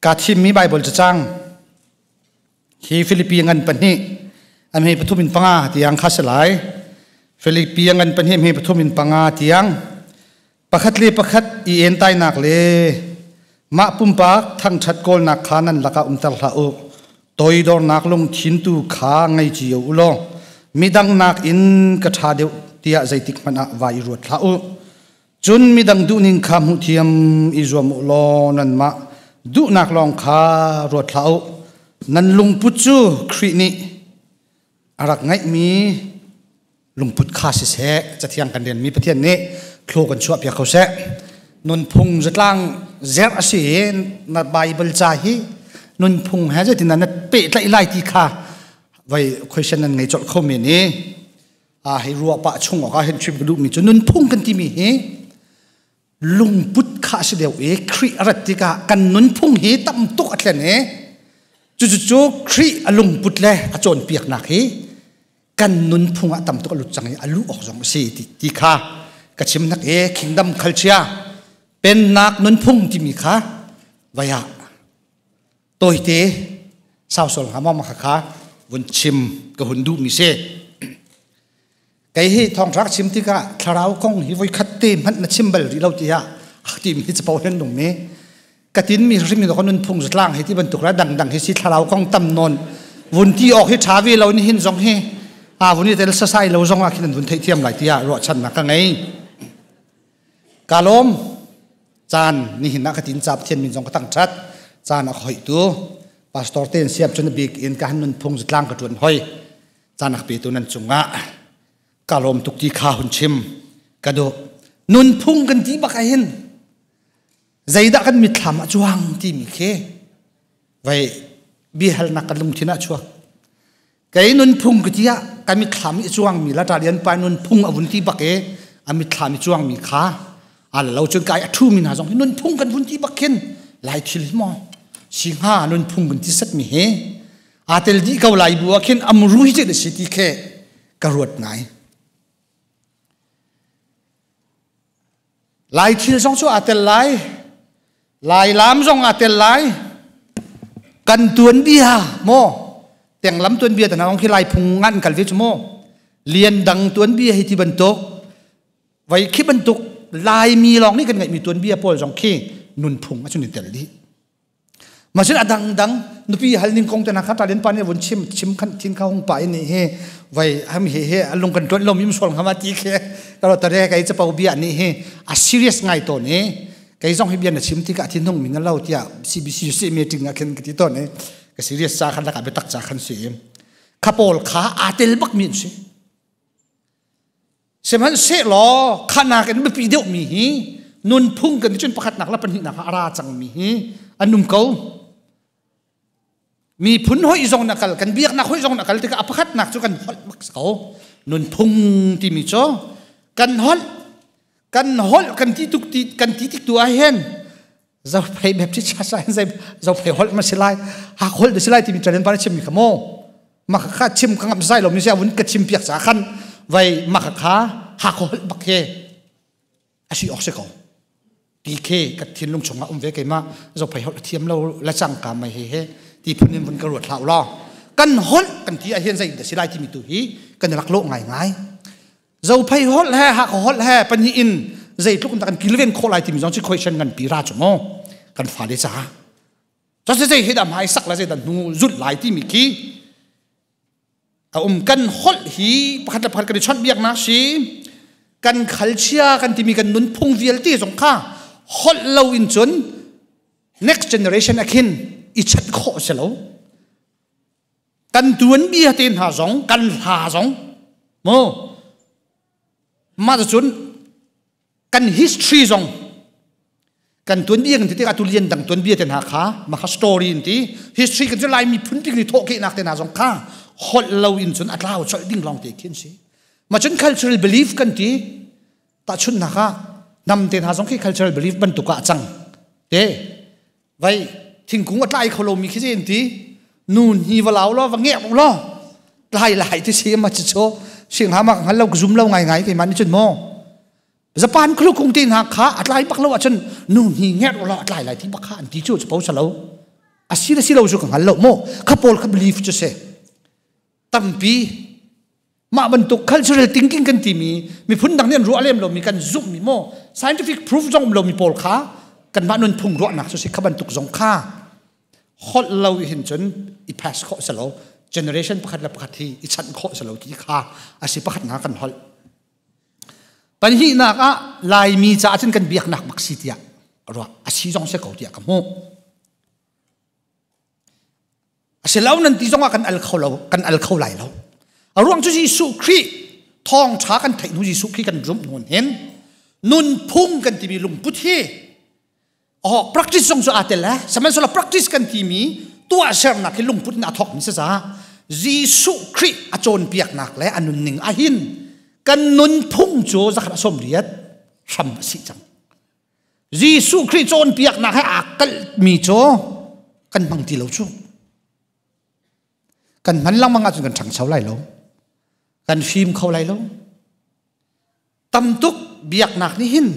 Ka thimmi Baibal cacang hi Filipi ngan pahnih a hme pathum in panga tiang kha si lai. Filipi ngan pahnih hme pathum in panga tiang pakhat le pakhat i entainak le mah pumpak thangṭhat kawlnak kha nan lakah umter hlah u. Toidornak lungthin tu kha ngei cio u law midang nakin ka ṭha deuh tiah zeitik hmanh ah vai i ruat hlah u. Cun midang duhning kha hmuhthiam i zuam u law nanmah duhnak lawng kha ruat hlah u. Nan lungput cu Khrih nih a rak ngeihmi lungput kha siseh, Cathiang kan rianmi Pathian nih thlu kan chuahpiak ko seh. Nunphung zatlang zerh a si i na Baibal ca hi nunphung he zeitin na pehtlaih lai ti kha vai question nan ngei colh kho men i a hei ruah pah chung awk ah hin chim ka duhmi cu nunphung kan timi hi lungput kha a si deuh i Khrih a rat tikah kan nunphung hi tam tuk a thlen i cucu Khrih a lungput le a cawnpiaknak hi kan nunphung ah tam tuk a lut cang i a luh awk zong a si ti kha ka chim nak i kingdom culture pennak nunphung timi kha vai ah tawite sausol hnga maw kha kha vun chim ka hun duh mi si. Kei hi thawngtha chim tikah thlarau kong hi voi khat te hmanh na chim bal rih lo tiah ti mi capo hen nung mi ka tin mi hrim mi nun phung zatlang hi ti bantuk la dang dang hi si thlarau kong tam non vun ti ok hi tha ve lo ni hin zong hi a vun i tel sasai lo zong ah khin an vun theih thiam lai tiah ruahchan nak ka ngei. Ka lawm. Caan nihin ah ka tin ca Pathian min zong ka tang ṭhat. Caan a ka hoihtu pastor te in siam cun a bik in ka han nunphung zatlang ka ṭuan hoi. Caan a ka petu nan cungah ka lawm tuk ti kha hun chim ka duh. Nunphung kan ti bak ahhin zeidah kan mitthlam ah cuang timi khi vai biahalnak kan lungthin ah chuak. Kei nunphung ka ti ah ka mitthlam i cuangmi la Talian pa nunphung a vun ti bak i a mitthlam i cuangmi kha a lo cun kai a ṭhumi hna zong hi nunphung kan vun ti bak khin lai thil hi maw si hnga nunphung kan ti set mi hi aa tel dih ko lai bu ah khin amru hi cit a si ti khe ka ruat ngai. Lai thil zong cu aa tel lai. Lai lam zong aa tel lai. Kan tuanbia maw tenglam tuanbia te hna khi lai phung ngan kal ve cu maw lian dang tuanbia hi ti bantuk vai khi bantuk Laimi lawng nih kan ngeihmi tuanbia pawl zong khi nunphung a cun i tel dih. Masin a dangdang nupi hal ning kong te na kha talin pa nih vun chim chim khan thin kha hung pa in hi vai ham he he alung kan tuan lo mim sol ngama ti khe kalo tare kai chapau bia ni hi a serious ngai to ni kai zong hi bia na chim ti ka thin hung min lo tia CBC si meeting a khen ka ti to ni ka serious cha khan la ka betak cha khan si khapol kha atel bak min si Sihmanhsehlaw khanak in biapi deuhmi hi nunphung kan cun pakhatnak le pahnihnak ah a ra cangmi hi an um ko. Miphun hoih zong na kal, kan biaknak hoih zong na kal tikah a pakhatnak cu kan holh bak ko. Nunphung timi cu kan holh, kan holh kan ti tuk ti kan ti tik tu ah hin Zophei Baptist Church ah hin zei Zophei holh ma si lai, Hak holh si lai timi ṭalen pa chimmi kha maw? Maka kha chim ka ngam zai lo mi sia vun ka chim piak ca khan vai maka kha Hak holh bak he a si ok si ko. Ti khe ka thinlung chungah um ve keimah Zophei holh thiam lo la cang ka mai he he ti phun in vun ka ruat hlah law. Kan holh kan ti ah hin zei dah si lai timi tu hi kan rak lawh ngai ngai. Zophei holh he Hakha holh he pahnih in zeitluk in dah kan kilven khawh lai timi zong cu question ngan pi ra cu mu kan fale caah cun zei hi dah hmai sak la zei dah hnu zulh lai timi khi a um. Kan holh hi pakhat le pakhat kan i chawnh biaknak si, kan khalchia kan timi kan nunphung vialte zong kha holh lo in cun next generation a khin i chat khawh si lo. Kan tuanbia te hna zong, kan hla zong mu mah cun kan history zong, kan tuanbia kan ti tikah tu lian dang tuanbia te hna kha maka story in ti history kan cu Lai miphun tik ni thawh nak te hna zong kha holh lo in cun a tlau colh ding lawng te khin si. Ma cun cultural belief kan ti, tahchunhnak ah nam te hna zong khi cultural belief bantuk ah cang te. Vai thingkung a tlai kho lomi khi in ti nun hi va lau lo va ngek lo tlai lai ti si ma chi cho sing ha ma ngal lo zum lo ngai ngai ke man ni chun mo Japan khlu kung ti na kha a tlai bak lo ah cun nun hi ngek lo a tlai lai ti bak kha an ti chu po salo. A si le si lo cu ka hngal lo mu. Kha pawl kha belief cu si. Tampi mah bantuk cultural thinking kan timi miphun dang nih an ruah lem lomi kan zumhmi maw scientific proof zong um lomi pawl kha kanmah nunphung ruahnak cu si kha bantuk zong kha holh lo hin cun i pass khawh si lo generation pakhat le pakhat hi i chanh khawh si lo ti kha a si pakhatnak kan holh pahnihnak ah Laimi caah cun kan biaknak bak si tiah ruah a si zong si ko tiah ka hmuh A si lo nan ti zongah kan al kho lo, kan al kho lai lo. A ruang cu Jesuh Khrih thawngṭha kan theih hnu Jesuh Khrih kan zumh hnu hin nunphung kan timi lungput hi oh practice zong cu aa tel eh sihmanhsehlaw practice kan timi tuahsernak hi lungput in aa thawkmi si caah Jesuh Khrih a cawnpiaknak le a nunning ahhin kan nunphung cu zakhat a 80 hram a si cang. Jesuh Khrih cawnpiaknak he aa kalhmi cu kan hmang ti lo cu. Kan hman lengmang ahcun kan ṭhangcho lai lo. Kan fim kho lai lo. Tam tuk biaknak nih hin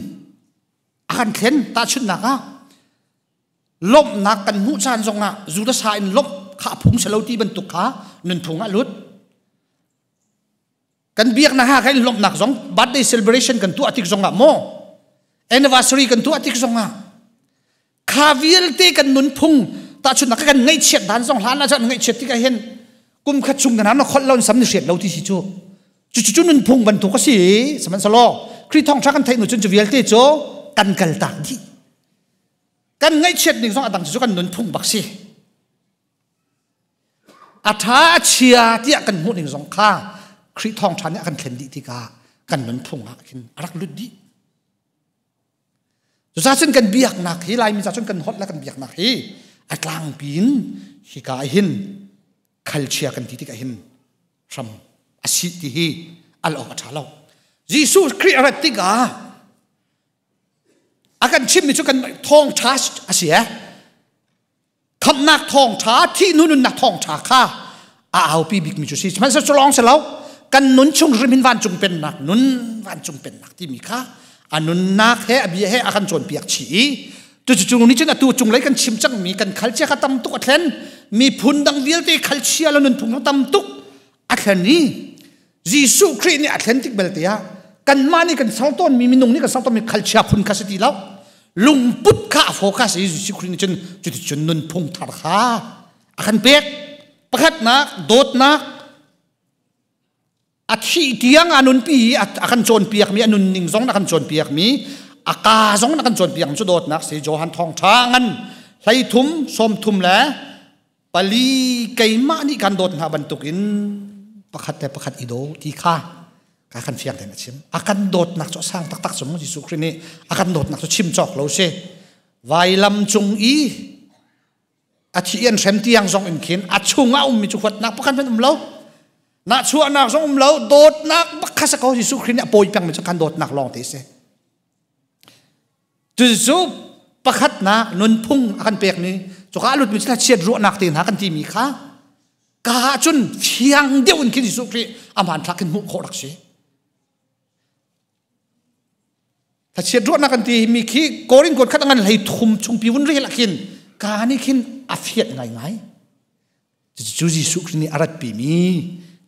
a kan thlen tahchunhnak ah lawmhnak kan hmuh caan zongah zu le sa in lawmh kha a phung si lo ti bantuk kha nunphung ah lut. Kan biaknak ha khan lawmhnak zong birthday celebration kan tuah tik zongah maw anniversary kan tuah tik zongah kha vialte kan nunphung tahchunhnak kan ngaihchiat dan zong hlan ah cun ngaihchiat tikah hin kum khat chung kan na kholh lo sam ni hriat lo ti si cu cu cu nunphung bantuk a si sihmanhsehlaw Khrih thawngṭha kan theih nu cun cu vialte cu kan kal tak dih kan ngaihchiat ning zong a dang cu kan nunphung bak si A ṭha a chia tiah kan hmuh ning zong kha Khrih thawngṭha nih a kan thlen dih tikah kan nunphung ah khin a rak lut dih. Cucaah cun kan biaknak hi Laimi ca cun kan holh le kan biaknak hi a tlangpi in hika ah hin khalchia kan ti tikah hin hram a si ti hi al awk a ṭha lo. Jesuh Khrih a rat tikah a kan chimmi cu kan thawngṭha a si eh. Khamhnak thawngṭha, thih hnu nunnak thawngṭha kha a aupi bikmi cu si. Sihmanhsehlaw cu lawng si lo, kan nun chung hrim hin vancung pennak nun, vancung pennak timi kha a nunnak he a bia he a kan cawnpiak chih i cucu nih cun atu cunglei kan chim cangmi kan khalchia kha tam tuk a thlen miphun dang vialte khalchia le nunphung tam tuk a thlen i Jesuh Khrih nih a thlen tik belte ah kanmah nih kan ser tawnmi minung nih kan ser tawnmi khalchia phun kha si ti lo lungput kha a focus i Jesuh Khrih nih cun cuticun nunphung thar kha a kan pek pakhatnak dawtnak a thih tiang a nunpi i a kan cawnpiakmi a nunning zong a kan cawnpiakmi a ka zong a kan cawnpiakmi cu dawtnak si Johan thawngṭha ngan 13 30 le pali keimah nih kan dawt hna bantukin pakhat le pakhat i daw ti kha ka kan fiang tein a chim a kan dawtnak cu a sang taktak cu Jesuh Khrih nih a kan dawtnak cu chim cawk lo si vailam cung i a thi an hrem tiang zong in khin a chung ah ummi cu huatnak pakhat hmanh um lo nahchuahnak zong um lo dawtnak bak kha sa ko Jesuh Khrih nih a pawi pengmi cu kan dawtnak lawng te si Cucu pakhatnak nunphung a kan pekmi cuka a lutmi cu chiat ruahnak te hna kan timi kha ka ahcun fiang deuh in khin Jesuh Khrih a hmanthlak khin hmuh khawh rak si. Thlachiat ruahnak kan ti mi khi Korin kuat khat a ngan hlei thum chungpi vun rel ah khin ka nih khin a fiat ngaingai. Cucu Jesuh Khrih nih a ratpimi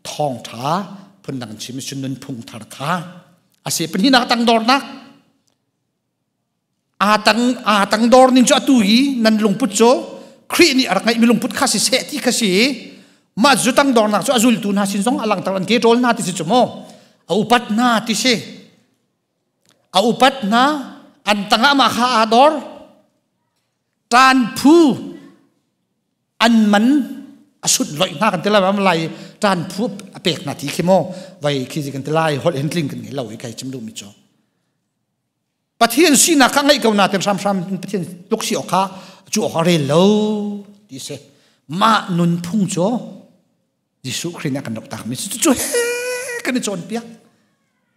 thawngṭha phundang chim cun nunphung thar kha a si. Pahnihnak tangdornak aa tang aa tangdor ning cu atu hi nan lungput cu Khrih nih a rak ngeihmi lungput kha si seh ti kha si mah zu tangdornak cu a zultu hna sin zong a langter an ke ṭawl hna ti si cu mu a upat hna ti si a upat hna an tangah mah kha aa dor ṭan phu an man a sut loih hna kan ti lai ma lai ṭan phu a pek hna ti khi maw vai khi kan ti lai holh hin tling kan ngei lo i kai chim duhmi cu Pathian sinak kha ngeih ko nain hramhram in Pathian tluk si awk kha cu awk a rel lo ti si mah nunphung cu Jesuh Khrih nih a kan rak takmi cu he kan i cawnpiak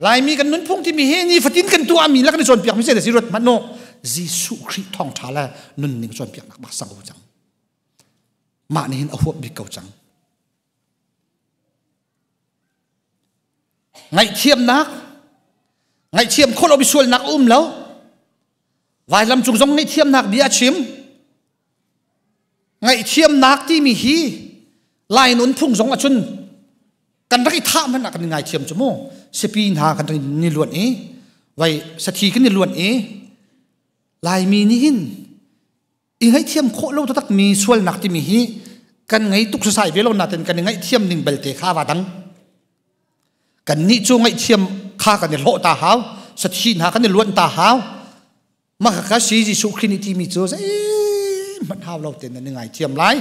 Laimi kan nunphung timi hi nifatin kan tuahmi le kan i cawnpiakmi si si ruat hmanh u Jesuh Khrih thawngṭha le nunning cawnpiaknak bak sang ko cang mah nih hin a huap bik ko cang ngaihthiamnak ngaihthiam khawh lo sualnak a um lo vailam cung zong ngaihthiamnak bia a chim. Ngaihthiamnak timi hi Lai nunphung zong ahcun kan rak i thah hmanh ah kan i ngaithiam cu mu. Sipi hna kan rak ni luan i vai sathi kan i luan i Laimi nih hin i ngaihthiam khawh lo taktak mi sualnak timi hi kan ngei tuk sasai ve lo nain kan i ngaihthiam ning belte kha va dang. Kan nih cu ngaihthiam kha kan i hlawh ta hau, sathi hna kan i luan ta hau. Mah kha si Jesuh Khrih nih timi cu zeihmanh hau lo tein nan i ngaithiam lai.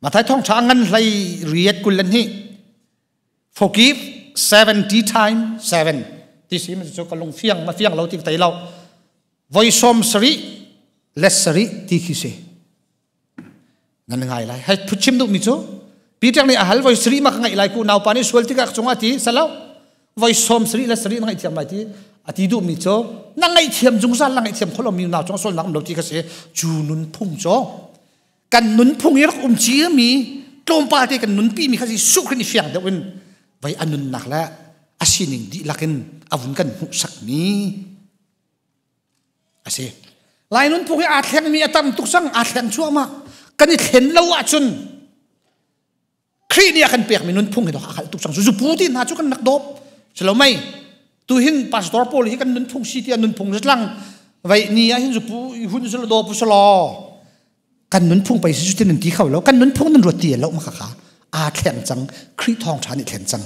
Matthai thawngṭha ngan hlei riat 22 forgive 70 times 7 ti si cu ka lung fiang ma fiang lo ti ka thei lo. Voi 70 let sarih ti khi si. Nan ngai lai. Hai phu chim duhmi cu Peter nih a hal voi sarih ma ka ngaih lai ku naupa nih sual tikah cungah ti salo voi 70 le sarih na ngaihthiam lai ti a ti duhmi cu na ngaihthiam zungzal na ngaihthiam kholo mi nau cung sualnak um lo ti kha si cu nunphung cu kan nunphung i rak um ci mi tlawmpal te kan nunpi mi kha si su khin i fiang deuh in vai a nunnak le a sining dihlak in a vun kan hmuhsak mi a si. Lai nunphung hi aa thlengmi a tam tuk cang, aa thleng cuahmah. Kan i thlen lo ahcun Khrih nih a kan pekmi nunphung hi a khalh tuk cang. Zupu ti hna cu kan rak dawp. Si lo mei? Tu hin pastor pawl hi kan nunphung si tiah nunphung zatlang vei ni ah hin zupu hun si lo dawp si law kan nunphung pei si cu tin nan ti kho lo. Kan nunphung nan ruat ti lo ma kha aa thleng cang. Khrih thawngṭha nih thlen cang.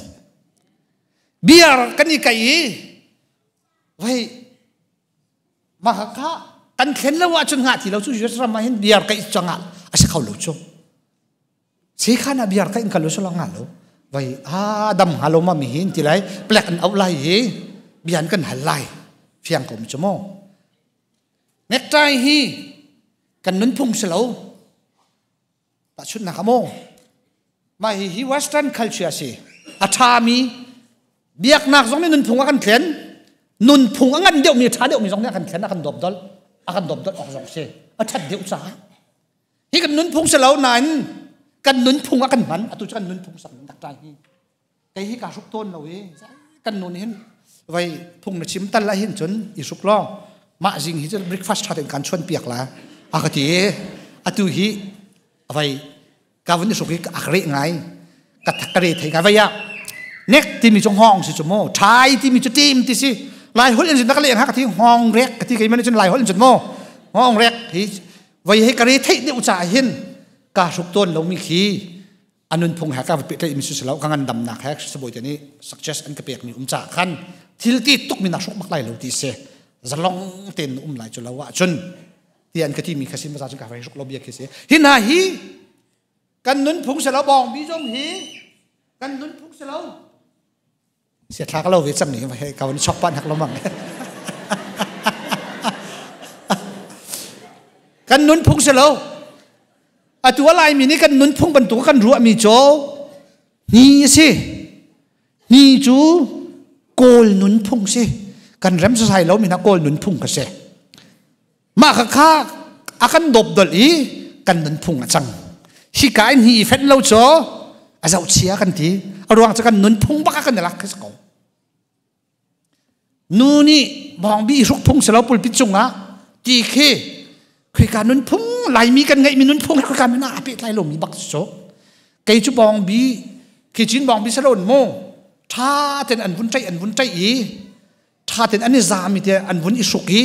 Biar kan i kai i Vei mah kha kan thlen lo ahcun ngah ti lo cu US ram ah hin biar ka cang ah a si kho lo cu. Sekhan ah biar ka in kal lo ngah lo. Vei a dam hnga lo ma mi hin ti lai plek an auh lai hi bian kan hal lai fiang ko mi cu mu. Necktie hi kan nunphung si lo. Tahchunhnak ah maw mah hi hi western culture a si. A ṭhami biaknak zong nih nunphung a kan thlen. Nunphung a ngan deuhmi a ṭha deuhmi zong nih a kan thlen a kan dawpdolh a kan dawpdolh awk zong si. A ṭhat deuh caah. Hi kan nunphung si lo nain kan nunphung a kan hman. Atu cu kan nunphung sak ning dak hi. Kei hi kaa hruk tawn lo i kan nun hin vai phung na chim tal ah hin cun i hruk law mah zing hi cu breakfast ṭha tein kan chuan piak la a ka ti atu hi vai ka vun i hruk i a ka reh ngai ka ka re thei ngai vai ah nek timi cu hngawng si cu mu ṭhai timi cu tim ti si lai holh in na ka leng ha ka ti hngawng rek ka ti keimah nih cun lai holh in cun mu hngawng rek hi vai hi ka re theih deuh caah hin ka hruk tawn lomi khi a nunphung he ka pehtlaih mi si lo ka ngandamnak he sibawi te nih suggest an ka pek mi um ca khan thil ti tuk mi na hruk bak lai lo ti si zalong tein um lai cu lo ah cun ti an ka ti mi kha si ma cun ka vai hruk lo bia khi si hi hna hi kan nunphung si lo bawng bi zong hi kan nunphung si lo sia thla ka lo ve cang ni he ka van chok pan hak lo mang kan nunphung si lo atu a laimi nih kan nunphung bantuk kan ruahmi cu ni a si ni cu kawl nunphung si kan rem sasai lo mi hna kawl nunphung ka si Mah kha a kan dawpdolh i kan nunphung a cang. Hika in hi i fenh lo cu a zohchia kan ti. A ruang cu kan nunphung bak ah kan i lak khi si ko. Nu nih bawngbi i hruk phung si lo pulpit cungah ti khi khika nunphung Laimi kan ngeihmi nunphung he khika min ah a pehtlai lomi bak si cu. Kei cu bawngbi khi cin bawngbi salon mu ṭha ten an vun ṭaih an vun ṭaih i ṭha tein an i zam i te an vun i hruk i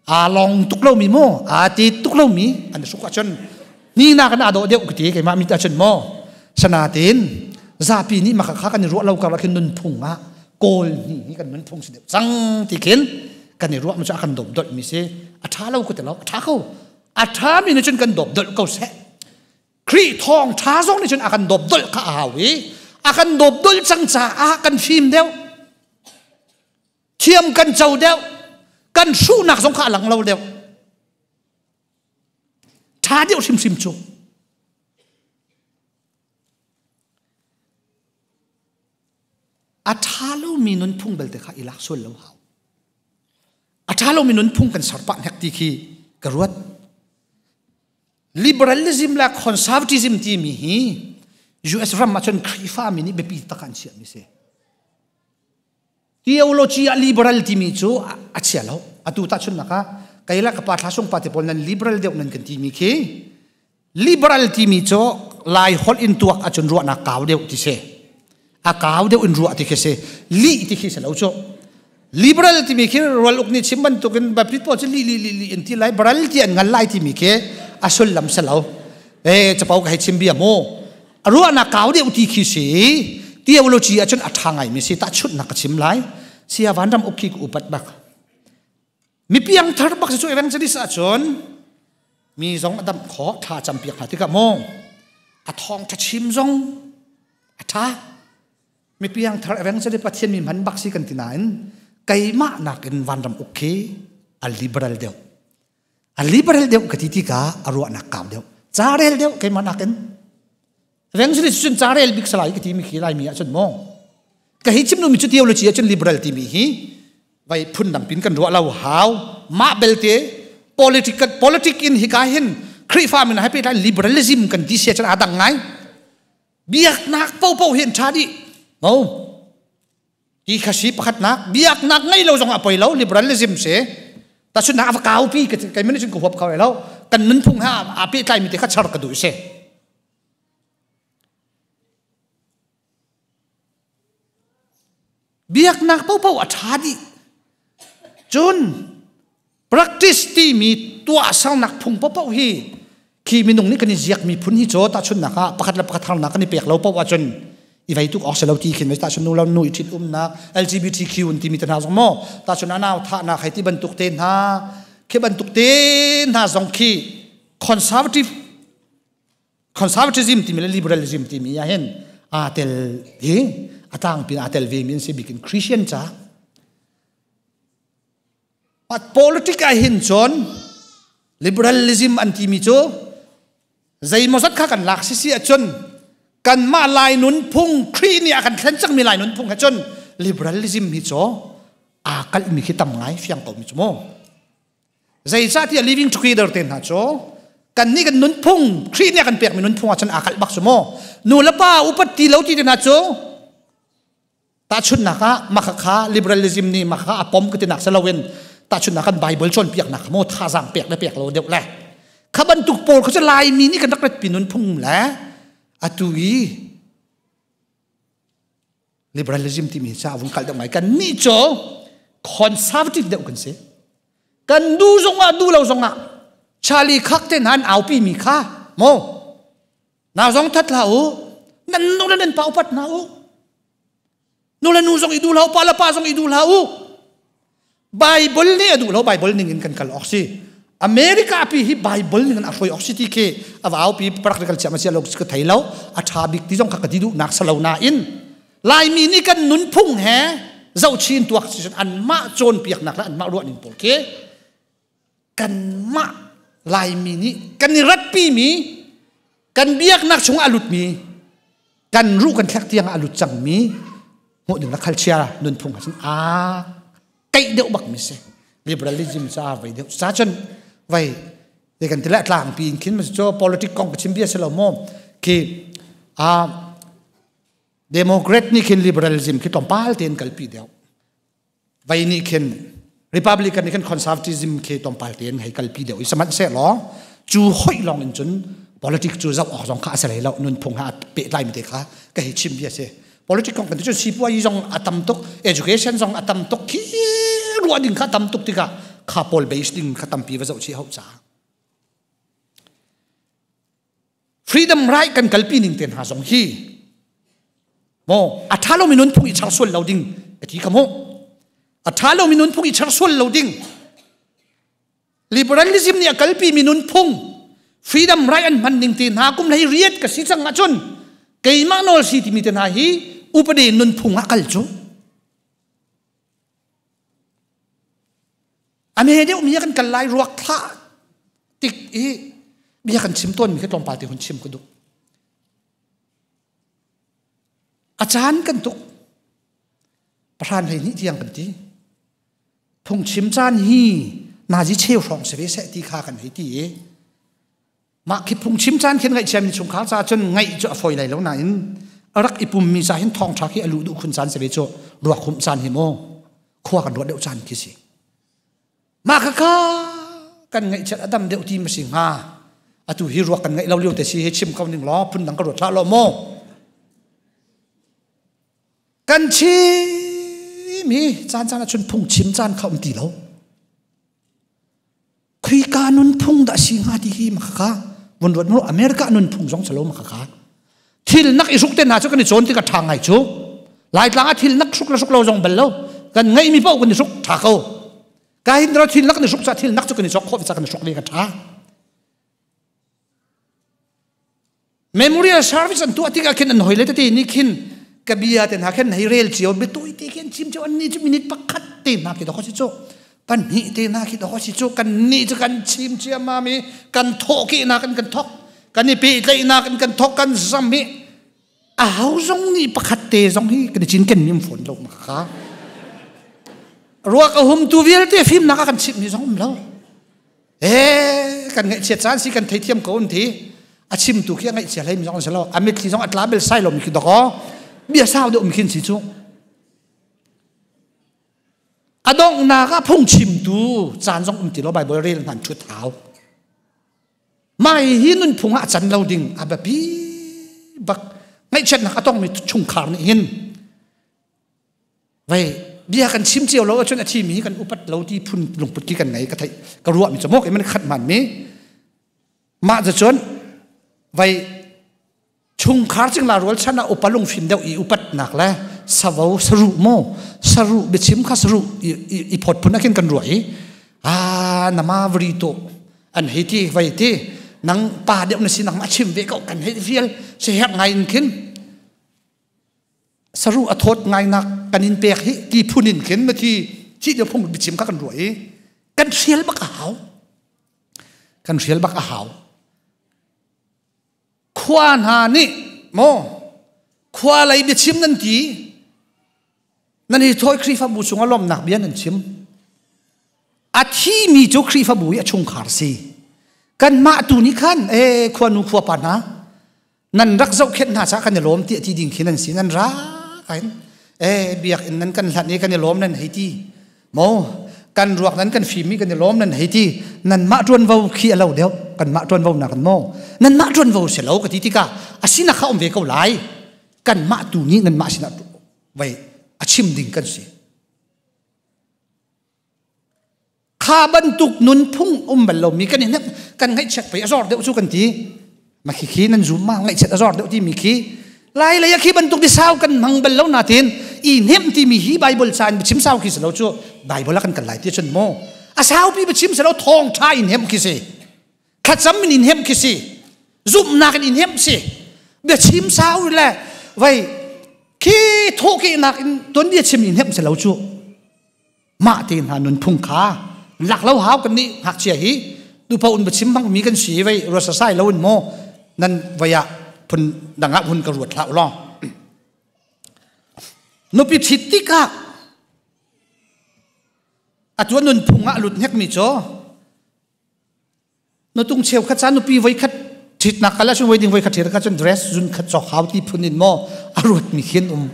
aa long tuk lomi mu aa ti tuk lomi an i hruk ahcun ni nak in aa dawh deuh ka ti keimah mit ahcun maw sanatin zapi nih maka kha kan i ruah lo karlak hin nunphung ah kawl ni hi kan nunphung si deuh cang ti khin kan i ruah mu cu a kan dawp dolh mi si a ṭha lo ka ti lo a ṭha ko a ṭha mi nih cun kan dawp dolh ko seh Khrih thawng ṭha zong nih cun a kan dawpdolh kha a hau i a kan dawpdolh cang caah kan fim deuh thiam kan co deuh kan hruhnak zong kha a lang lo deuh ṭha deuh hrimhrim cu a ṭha lomi nunphung belte kha i lak sual lo hau a ṭha lomi nunphung kan ser pah hnek ti khi ka ruat Liberalism le conservatism timi hi US ram ahcun Khrihfa mi nih biapi tak an chiahmi si. Theology ah liberal timi cu a chia lo. Atu tahchunhnak ah Kei la ka pa thla sung pa te pawl nan liberal deuh nan kan ti mi khi liberal timi cu lai holh in tuak ahcun ruahnak kau deuh ti si. A kau deuh in ruah ti khi si. Lih ti khi si lo cu. Liberal timi khi rual uk nih chim bantukin Baptist pawl cu li li li li in ti lai baral ti an ngal lai timi khi a sullam si lo. Eh capo ka hei chim bia mu. A ruahnak kau deuh ti khi si. Theology ahcun a ṭha ngaimi si tahchunhnak ka chim lai. Sia vanram uk khi ka upat bak. Mi piangthar bak si cu evangelist ahcun mi zong a damh khawh thla campiak hna tikah maw a thawngṭha chim zong a ṭha mi piangthar evangelist Pathian mi hman bak si kan ti nain keimah nakin vanram uk khi a liberal deuh a liberal deuh ka ti tikah a ruahnak kau deuh ca rel deuh keimah nakin evangelist cun ca rel bik salai ka ti mi khi laimi ahcun maw ka hi chim mi cu theology ahcun liberal timi hi vai phun dang pin kan ruah lo hau mah belte political politic in hika hin Khrihfa min hai pe liberalism kan ti sia chan adang ngai biaknak popo hin tha di no ti kha si pakhatnak biaknak ngei lo zong a poi lo liberalism se ta chun na kau pi kai min chun ko huap khau lo kan nunphung ha a pe tlai mi te kha char ka du se Biaknak paohpaoh a ṭha dih. Cun practice timi tuahsernak phung paohpaoh hi khi minung nih kan i ziakmi phun hi cu tahchunhnak ah pakhat le pakhat harnak kan i pek lo paoh ahcun i vei tuk awk si lo ti khin tahchun nu lo nu i ṭhit umnak LGBTQ an timi te hna zong maw tahchun a nau thahnak hei ti bantuk te hna khi bantuk te hna zong khi conservative conservatism timi le liberalism timi ah hin aa tel hi a tlangpi aa tel ve mi an si bik in Christian ca but politic ah hin cun liberalism an timi cu zeimawzat kha kan lak sisi ahcun kanmah lai nunphung Khrih nih a kan thlen cangmi lai nunphung he cun liberalism hi cu aa kalhmi khi tam ngai fiang ko mi cu mu Zeicahtiah living together te hna cu kannih kan nunphung Khrih nih a kan pekmi nunphung ahcun aa kalh bak cu mu. Nu le pa upat ti lo ti te hna cu tahchunhnak ah maka kha liberalism nih maka kha a pom ka tinak si loin tahchunhnak kan Bible cawnpiaknak kha mu thazaang pek le pek lo deuh le kha bantuk pawl kha cu Laimi nih kan rak ratpi nunphung le atu i liberalism timi ca vung kal deuh ngai kan nih cu conservative deuh kan si kan du zongah du lo zongah Charlie Kirk te hna an aupi mi kha mo na zong that hlah u nan nu le nan pa upat hna u nu le nu zong i du hlah u pa le pa zong i du hlah u Bible nih a duh lo Bible ning in kan kal awk si America pi hi Bible ning in a hruai awk si ti khi a vau pi practical chiam a sia lo ka thei lo a tha bik ti zong kha ka ti duh nak salo na in Laimi nih kan nunphung he zohchin tuak si anmah cawnpiaknak le anmah ruah ning pawl khi kanmah Laimi nih kan i ratpi mi kan biaknak chung a lut mi kan ruh kan thlek tiang a lut cang mi hmuh ding la khalchia nunphung ah cun aa keih deuh bak mi si liberalism ca vai deuh ca cun vai te kan tila tlang pi in khin ma cho politic kong ka chim bia si lo mo khi a democrat nih khin liberalism khi tlawmpal tein kalpi deuh vai nih khin Republican nih khin conservatism khi tlawmpal tein hei kalpi deuh i sihmanhsehlaw cu hoih lawng in cun politics cu zoh awk zong kha a si hlei lo nunphung ha pehtlai mi te kha ka hei chim bia si politics kong kan ti cun sipuayi zong a tam tuk education zong a tam tuk khi ruah ding kha tam tuk tikah kha pawl base ding kha tampi va zoh chih hau ca Freedom right kan kalpi ning te hna zong hi maw a ṭha lomi nunphung i char sual lo ding ka ti ka mu a ṭha lomi nunphung i char sual lo ding liberalism nih a kalpi mi nunphung freedom right an hman ning te hna kum hlei riat ka si cang ahcun keimah nawl si timi te hna hi upade nunphung ah kal cu A me deuh mi kan kal lai ruak thlah tik i bia kan chim tawn mi kha tlawmpal te hun chim ka duh. A caan kan tuk. Pahran hlei hnih tiang kan ti. Phungchim caan hi nazi cheu hrawng si ve seh ti kha kan hei ti i mah khi phungchim caan khin ngaihchia mi chungkhar ca cun ngaih cu a fawi lai lo nain a rak i pummi ca hin thawngṭha khi a luh duh khun caan si ve cu ruak humh caan hi maw khua kan ruah deuh caan khi si mah kha kha Kan ngaihchiat a dam deuh ti ma si hnga? Atu hi ruak kan ngaih lo lio te si hi chim ko ning law phundang ka ruat hlah lo maw? Kan chim hi caan caan ah cun phungchim caan kha um ti lo. Khika nunphung dah si hnga ti hi maka vun ruat mu America nunphung zong salo maka kha thil nak i hruk te hna cu kan i cawn tik a ṭha ngai cu Laitlang ah thil nak hruk le hruk lo zong bal lo kan ngeih mi paoh kan i hruk ṭha ko ka hin thil nak kan i hruk ca thil nak cu kan i cawk khawh ca kan i hruk ve ka ṭha Memorial service an tuah tikah khin an hoi le tete nih khin ka bia te hna khin hei rel cio biatui te khin chim cio an ni cu minute pakhat te hna khi dok si cu pahnih te hna khi dok si cu kan nih cu kan chim ciammam i kan thawh ke na kan kan thok kan i pehtlaihnak in kan thok kan zam i a ho zong nih pakhat te zong hi kan i cinken mi um fawn lo ma kha ruak a humtu vialte fimnak a kan chimh mi zong um lo Eh, kan ngaihchiat caan si kan theithiam ko an ti. A chimtu khi a ngaihchia hlei mi zong an si lo. A mitthli zong a tla bel sai lomi khi dakaw. Bia sau deuh mi khin si cu. A donghnak ah phungchimtu caan zong um ti lo Bible rel hman ṭhut hau. Mai hi nunphung ah a can lo ding a biapi bak ngaihchiatnak a tongmi chungkhar nih hin Vei bia kan chim cio lo ahcun a thimi hi kan upat lo ti phun lungput ki kan ngei ka theih ka ruah mi cu mok man khat man mi mah cu cun vei chungkhar cingla rual chan ah upa lungfim deuh i upatnak le savo saru mo saru biachim kha saru i phot phun akin kan ruah i a nama vri to an hei ti vei ti nang pa deuh na si nang ma chim ve ko kan hei fial se herh ngai in khin Saruh a thawt ngainak kan in pek hi ti phun in khin mathi thih lio phung biachim kha kan ruah i kan hrial bak a hau. Kan hrial bak a hau. Khua hna nih maw khua lei biachim nan ti nan hi thawi Khrihfabu chungah lawmhnak bia nan chim. A thimi cu Khrihfabu i a chungkhar si. Kanmah tu nih khan e khuanu khuapa hna nan rak zohkhenh hna caah kan i lawm tiah ti ding khi nan si nan ra kain e biakinn nan kan hlanh i kan i lawm nan hei ti mo kan ruak nan kan fim i kan i lawm nan hei ti nan mah ṭuanvo khi a lo deuh kan mah ṭuanvo na kan mo nan mah ṭuanvo si lo ka ti tikah a sinak kha um ve ko lai kan mah tu nih nan mah sinah vai a chim ding kan si Kha bantuk nunphung um bal lomi kan i kan ngaihchiat pei a zor deuh cu kan ti. Ma khi khi nan zum ma ngaihchiat a zor deuh timi khi lai lei a khi bantuk bisau kan hmang bal lo natin i hnem timi hi Bible ca in biachim sau khi si lo cu Bible a kan kal lai ti cun mu a saupi biachim si lo thawng tha in hem khi si thlacam in in hem khi si zumhnak in in hem si biachim sau le vai khi thawhkehnak in tuanbia chim in hem si lo cu mah te hna nunphung kha lak lo hau kan nih ngakchia hi tupa un chim bang mi kan si vei ruasa sai lo in maw nan vai ah phun dang ah hun ka ruat hlah law nupi thit tikah atu nunphung ah lut hnek mi cu Na tung cheu khat ca nupi voi khat ṭhitnak kal ahcun voi ding voi khat ṭhit kha cun dress zun khat cawk hau ti phun in maw a ruat mi khin um.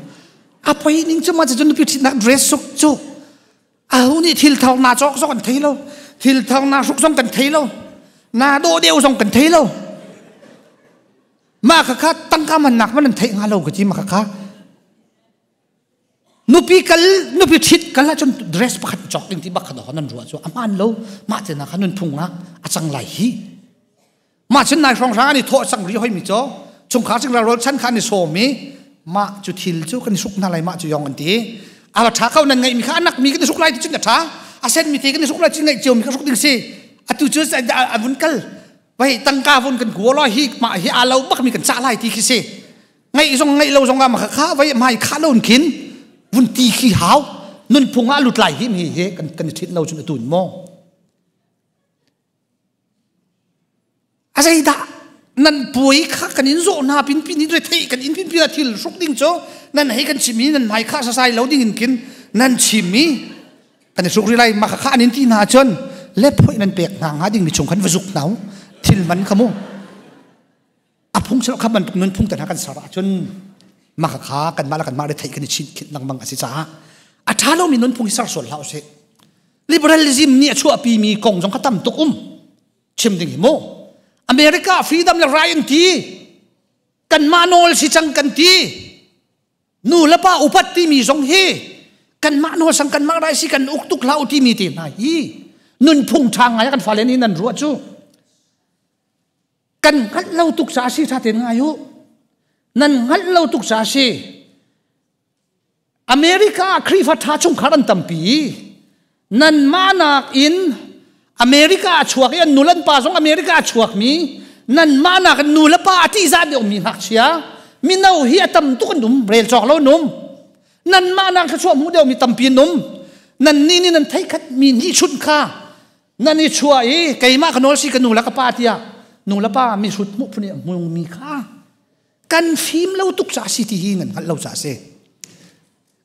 A poi ning cu ma cun nupi ṭhitnak dress suk cu aho nih thil thar na cawk zong kan thei lo thil thar na hruk zong kan thei lo na dawh deuh zong kan thei lo mah kha kha tangka man nak man an theih hnga lo ka ti ma kha kha Nupi kal nupi ṭhit kal ahcun dress pakhat cawk ding ti bak kha nan ruah cu a hmaan lo mah te na kha nunphung ah a cang lai hi mah cun nai hrawng hrang an i thawh cang ri hoi mi cu chungkhar cing ral chan kha an i sawm i mah cu thil cu kan i suk hna lai mah cu yong an ti a va ṭha ko nan ngeih mi kha anak mi kan i suk lai ti cun a ṭha a sen mi te kan i suk lai cun ngeih cio mi kha suk ding si atu cu a vun kal vai tangka vun kan kuo lo hi mah hi aa lo bak mi kan cah lai ti khi si Ngaih zong ngaih lo zong ah kha vai mai kha lo khin vun ti khi hau nunphung ah lut lai hi mi hi kan kan i ṭhit lo cun atun maw a zeidah nan puai kha kan in zawh hna pin pin in rethei kan in pin pin thil hruk ding cu nan hei kan chim i nan hmai kha sasai lo ding in khin nan chim i kan i hruk ri lai ma kha an in ti hna cun le phoi nan pek hna nga ding mi chung khan va zuk hna thil man kha mu A phung silo kha bantuk nunphung te hna kan ser ahcun mah kha kanmah le kanmah le theih kan i chinh khinh lengmang a si caah a ṭha lomi nunphung hi ser sual hlah usih. Liberalism nih a chuahpi mi kong zong kha tam tuk um. Chim ding hi mu. America freedom le right an ti. Kanmah nawl si cang kan ti. Nu le pa upat timi zong hi kanmah nawl sang kanmah rai si kan uk tuk hlah u timi te hna hi nunphung ṭha ngai kan fale nih nan ruah cu kan hngalh lo tuk ca si ṭha tein ngai u nan hngalh lo tuk ca si America ah Khrihfa ṭha chungkhar an tampi nanmah nakin America a chuak i an nu le an pa zong America a chuakmi nanmah nakin nu le pa a ṭihzah deuhmi ngakchia mino hi a tam tuk an um rel cawk lo an um nanmah nak thluachuah hmu deuhmi tampi an um nan nih nih nan theikhat mi nih chunh kha nan i chuah i keimah ka nawl si ka nu le ka pa tiah nu le pa mi hrut hmuh phun i a hmungmi kha kan fim lo tuk ca si ti hi nan hngalh lo ca si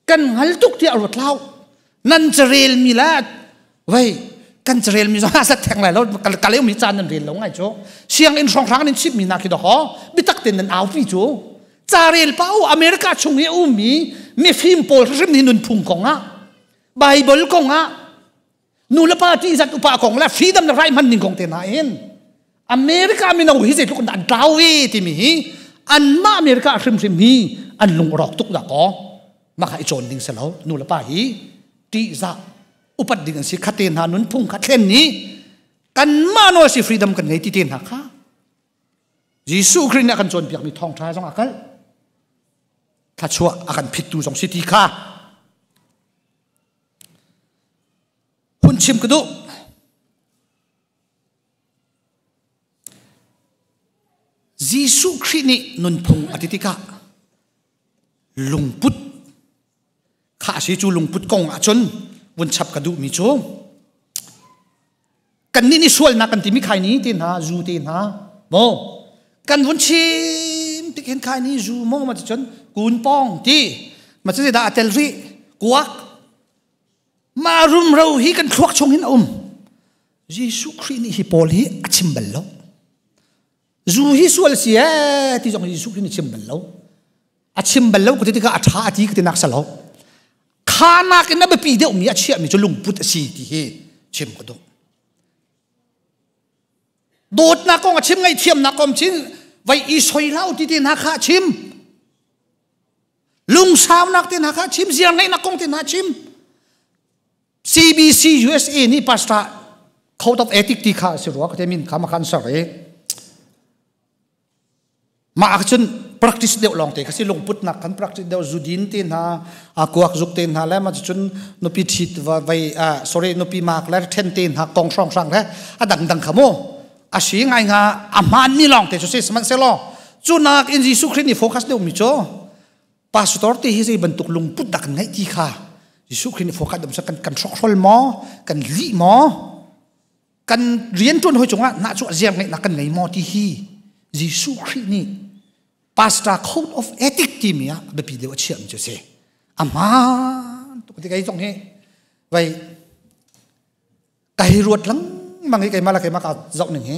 Kan hngal tuk tiah ruat hlah nan carel mi le vei kan carel mi zong a theng lai lo ka leu mi caan nan rel lo ngai cu sianginn hrawnghrang nan chimh mi na khi doho bitak ten nan aupi cu carel pa u America chung i um mi mifim pawl hrim hi nunphung kong ah Bible kong ah nu le pa ṭihzat upa kong le freedom le right hman ning kong te hna in America mino hi zeitluk in an tlau ve timi hi anmah America hrimhrim hi an lung rawk tuk dah kaw mah kha i cawn ding si lo nu le pa hi ṭihzah upat ding an si khate hna nunphung kha thlen ni kanmah nawl si freedom kan ngei ti te hna kha Jesuh Khrih nih a kan cawnpiakmi thawngṭha zong a kal thluachuah a kan phittu zong si ti kha Hun chim ka duh. Jesuh Khrih nih nunphung a ti tikah lungput kha si cu lungput kong ahcun vun chap ka duhmi cu kannih nih sualnak kan timi khai ni te hna zu te hna maw kan vun chim tik hin khai ni zu maw ma cun kun pong ti ma cu dah a tel rih kuak ma rumro hi kan thluak chung hin a um Jesuh Khrih nih hi pawl hi a chim bal lo zu hi sual si ee ti zong Jesuh Khrih nih chim bal lo a chim bal lo ka ti tikah a ṭha a ti ka ti nak salo kha nakin a biapi deuhmi a chiahmi cu lungput a si ti hi chim ka duh dawtnak kong a chim ngaihthiamnak kong chim vai i soi lau ti te hna kha a chim lungsaunak te hna kha a chim ziar ngeihnak kong te hna a chim CBC USA nih pastor code of ethic ti kha si rua ka te min kha ma khan sar i Mah ah cun practice deuh lawng te kha si lungputnak kan practice deuh zudin te hna a kuak zuk te hna le mah cun nupi ṭhit vai sorry nupi mak le ṭhen te hna kong hrawnghrang le a dangdang kha mu a si ngai nga a hmaanmi lawng te cu si sihmanhsehlaw cu nak in Jesuh Khrih nih focus deuh mi cu pastor te hi zei bantuk lungput dah kan ngeih ti kha Jesuh Khrih nih focus deuh kan kan hrawkhrol maw kan lih maw Kan rianṭuan hawi cungah nah cu a ziar ngeihnak kan ngei maw ti hi Jesuh Khrih nih pastor code of ethic timi ah biapi deuh a chiahmi cu a si. A hmaan tuk ti kei zong hi vai ka hi ruat lengmang i keimah le keimah ka zoh ning hi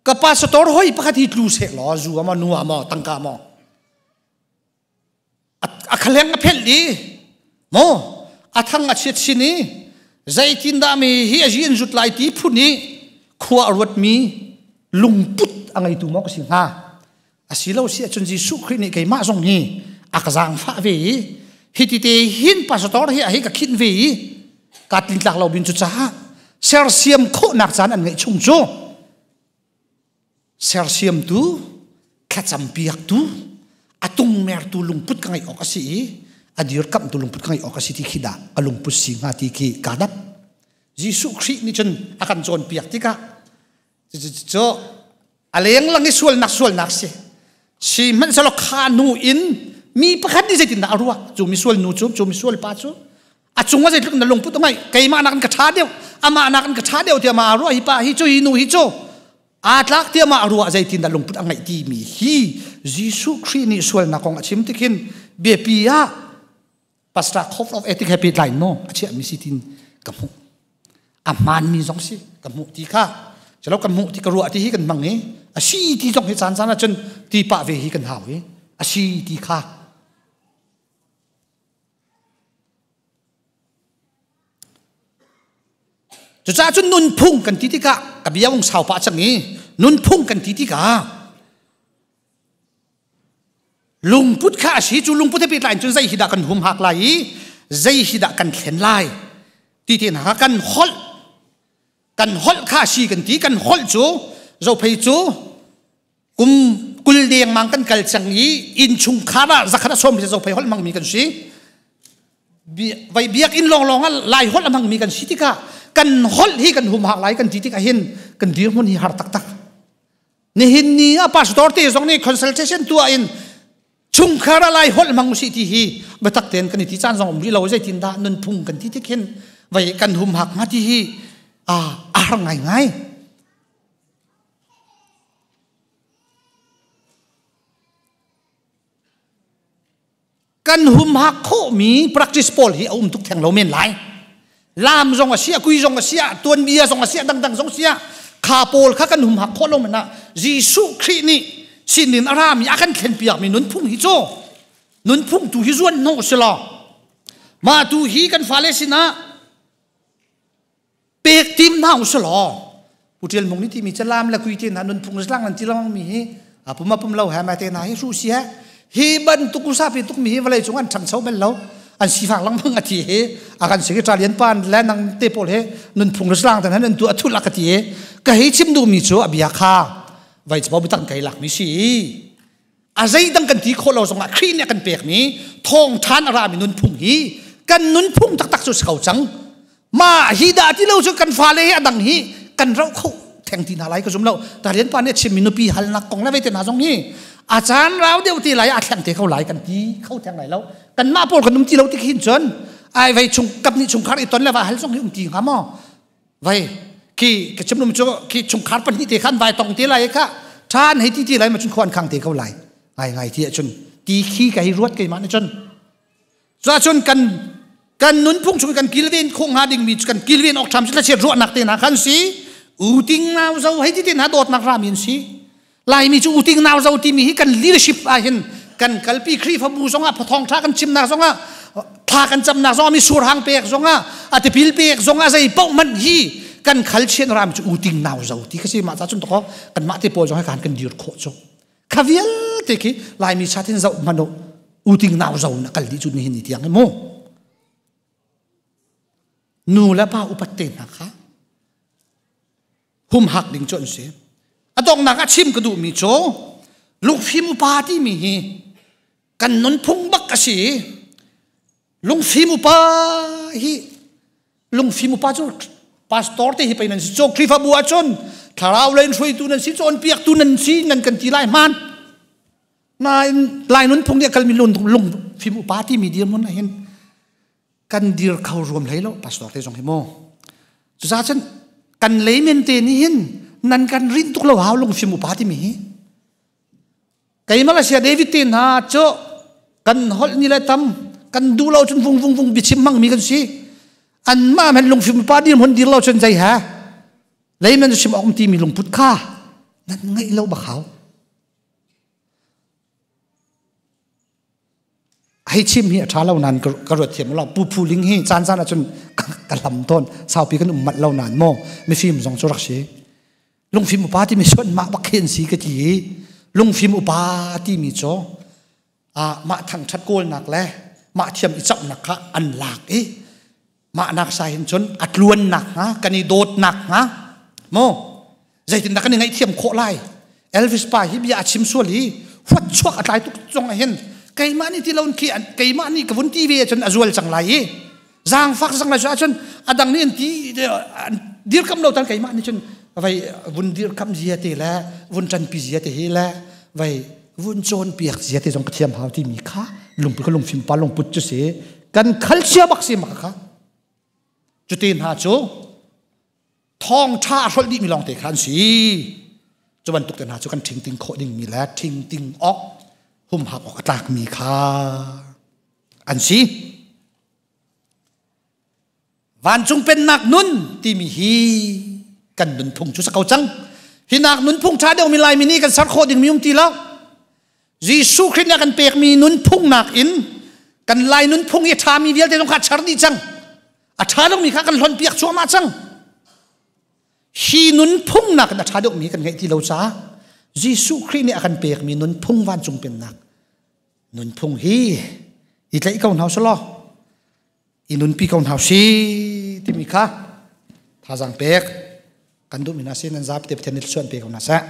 ka pastor hoi pakhat hi tlu seh law zu maw nu maw tangka maw A khaleng a phelh i maw a thang a chiat sin i zeitindah mi hi a zi an zut lai ti phun i khua a ruatmi lungput a ngeitu maw ka si hnga asilo si ahcun Jesuh Khrih nih keimah zong hi a ka zaangfah ve i hiti te hin pastor hi a hi ka khinh ve i ka tlintlak lo bin cu caah sersiam khawhnak caan an ngeih chung cu Sersiamtu, thlacampiaktu, a tungmertu lungput ka ngeih awk a si i a dirkamhtu lungput ka ngeih awk a si ti khi dah ka lungput si hnga ti khi kaa dap. Jesuh Khrih nih cun a kan cawnpiak tikah cu a lenglang i sualnak sualnak si. Sihmanhsehlaw kha hnu in mi pakhat nih zeitindah a ruah? Cu misual nu cu, cu misual pa cu a cung ah zeitluk na lungput a ngeih keimah nakin ka ṭha deuh amah nakin ka ṭha deuh tiah mah a ruah hi pa hi cu hi nu hi cu aa tlak tiah mah a ruah zeitindah lungput a ngeih timi hi Jesuh Khrih nih sualnak kong a chim tikhin biapi ah pastor code of ethic he pehtlai in maw a chiahmi si tin ka hmuh a hmaanmi zong si ka hmuh ti kha calo ka hmuh ti ka ruah ti hi kan hmang i a si ti zong hi caan caan ah cun ti pah ve hi kan hau i a si ti kha Cucaah cun nunphung kan ti tikah ka bia ung sau pah cang i nunphung kan ti tikah lungput kha a si. Cu lungput he pehtlai in cun zei hi dah kan humhak lai i zei hi dah kan thlen lai ti te hna kha kan holh, kan holh kha a si kan ti. Kan holh cu zophei cu kum 20 dengmang kan kal cang i innchungkhar ah zakhat a sawm zophei holh hmangmi kan si. Vai biakinn lawnglawng ah Lai holh a hmangmi kan si tikah kan holh hi kan humhak lai kan ti tikah hin kan dirhmun hi har taktak. Nihin ni ah pastor te zong nih consultation tuah in chungkhar ah Lai holh hmang usih ti hi biatak tein kan i ti caan zong um rih lo. Zeitin dah nunphung kan ti tik hin vai kan humhak hnga ti hi a har ngaingai. Kan humhak khawhmi practice pawl hi a um tuk theng lo men lai. Lam zong a si, kui zong a si, tuanbia zong a si, dangdang zong si, kha pawl kha kan humhak khawh lo men ah Jesuh Khrih nih sinin a rami a kan thlenpiakmi nunphung hi cu nunphung tu hi zuan hnawh si law mah tu hi kan fale sinah pek tim hna u law. Pu Tial Mung nih timi calam le kui te hna nunphung zlang nan ti lengmang mi hi a pum a pum lo he mai te hna hi hru si he hi bantuk usapi tuk mi hi vawlei cung an ṭhangcho bel lo, an sifak lengmang a ti hi. A kan secretary pan le nang te pawl he nunphung zlang tan nan tu a thul a ka ti. Ka hei chim duh mi cu a bia kha vai chabo bitang kai lak mi si. A zeidang kan ti khawh lo zongah Khrih nih a kan pekmi thawngṭhan a rami nunphung hi kan nunphung taktak cu si ko cang. Mah hi dah ti lo cu kan fale hi a dang hi kan roh kho theng ti hna lai ka zum lo. Tarian pa nih a chimmi nupi halnak kong le vete hna zong hi a caan rau deuh ti lai, a thleng te ko lai kan ti kho theng lai lo. Kanmah pawl kan um ti lo ti khin cun ai vei chung kap nih chungkhar i ton le va hal zong hi um ti hnga maw? Vai khi ka chim lum cu khi chungkhar pahnih te khan vai tong te lai kha than hei ti ti lai ma cun khuan khang te ko lai ngai ngai ti ahcun ti khi ka hi ruat keimah nih cun. Cu ahcun kan kan nunphung chung kan kilven khawh hnga dingmi kan kilven awk ṭham cu thlachiat ruahnak te hna khan si, uting nau zo hei ti te hna, dawtnak rami an si. Laimi cu uting nau zo timi hi kan leadership ah hin kan kalpi. Khrihfabu zongah phathawng ṭha kan chimnak zongah, thla kan camnak zongah, misur hang pek zongah, a tipil pek zongah, zei paoh hmanh hi kan khal chian ram cu uting nau zo ti kha si. Mah ca cun toko kanmah te pawl zong he kan kan dir khawh cu kha vialte khi Laimi satin zoh hmanh u, uting nau zo na kal dih cu nihin ni tiang hi mu. Nu le pa upat te hna kha humhak ding cu an si. A donghnak ah chim ka duhmi cu lungfim upa timi hi kan nunphung bak a si. Lungfim upa hi, lungfim upa cu pastor te hi pei nan si cu. Khrihfabu ahcun thlarau lei in hruaitu nan si, cawnpiaktu nan si nan kan ti lai hmaan. Nain Lai nunphung nih a kalmi lungfim upa timi dirhmun ah hin kan dir kho ruam hlei lo, pastor te zong hi mu. Cucaah cun kan leimen te nih hin nan kan rinh tuk lo hau lungfim upa timi hi. Keimah le sia David te hna cu kan holh ni le tam kan duh lo cun vung vung vung biachim hmangmi kan si. Anmah men lungfim upa dir hmun dir lo cun zei ha leimen chim awk timi lungput kha nan ngaih lo bak hau. Hei chim hi a ṭha lo nain ka ruat thiam lo. Pu Phu Ling hi caan caan ahcun ka hlam tawn. Saupi kan um manh lo nain maw mifim zong cu rak si. Lungfim upa timi suan mah bak khi an si ka ti i lungfim upa timi cu mah thangṭhat kawlnak le mah thiam i cauhnak kha an lak i mah nak sa hin cun a tluannak hnga, kan i dawtnak hnga maw, zeitindah kan i ngaihthiam khawh lai. Elvis pa hi bia a chim sual hi huat chuak a tlai tuk zong ah hin keimah nih ti lo khi keimah nih ka vun ti ve ahcun a zual cang lai i zaangfak cang lai. Cu ahcun a dang nih an ti dirkam lo tan keimah nih cun vai vun dirkam zia te le vun ṭanpi zia te hi le vai vun cawnpiak zia te zong ka thiam hau timi kha lungput ka lungfim pa lungput cu si kan khalchia bak si maka kha. Cuti hna cu thawngṭha a hrolh dihmi lawngte kha an si. Cu bantuk te hna cu kan ṭhingting khawh dingmi le ṭhingting awk, humhak awk a tlakmi kha an si. Vancung pennak nun timi hi kan nunphung cu sa ko cang. Hi nak nunphung ṭha deuhmi Laimi nih kan ser khawh dingmi um ti lo. Jesuh Khrih nih a kan pekmi nunphung nakin kan Lai nunphung i a ṭhami vialte zong kha a char dih cang. A ṭha lomi kha kan hlonpiak cuahmah cang. Hi nunphung nak in a ṭha deuhmi kan ngeih ti lo caah Jesuh Khrih nih a kan pekmi nunphung vancung pennak nunphung hi i tlaih ko hna usih law i nunpi ko hna usih timi kha thazaang pek kan duhmi hna si. Nan zapi te Pathian nih thluachuah an pe ko hna seh.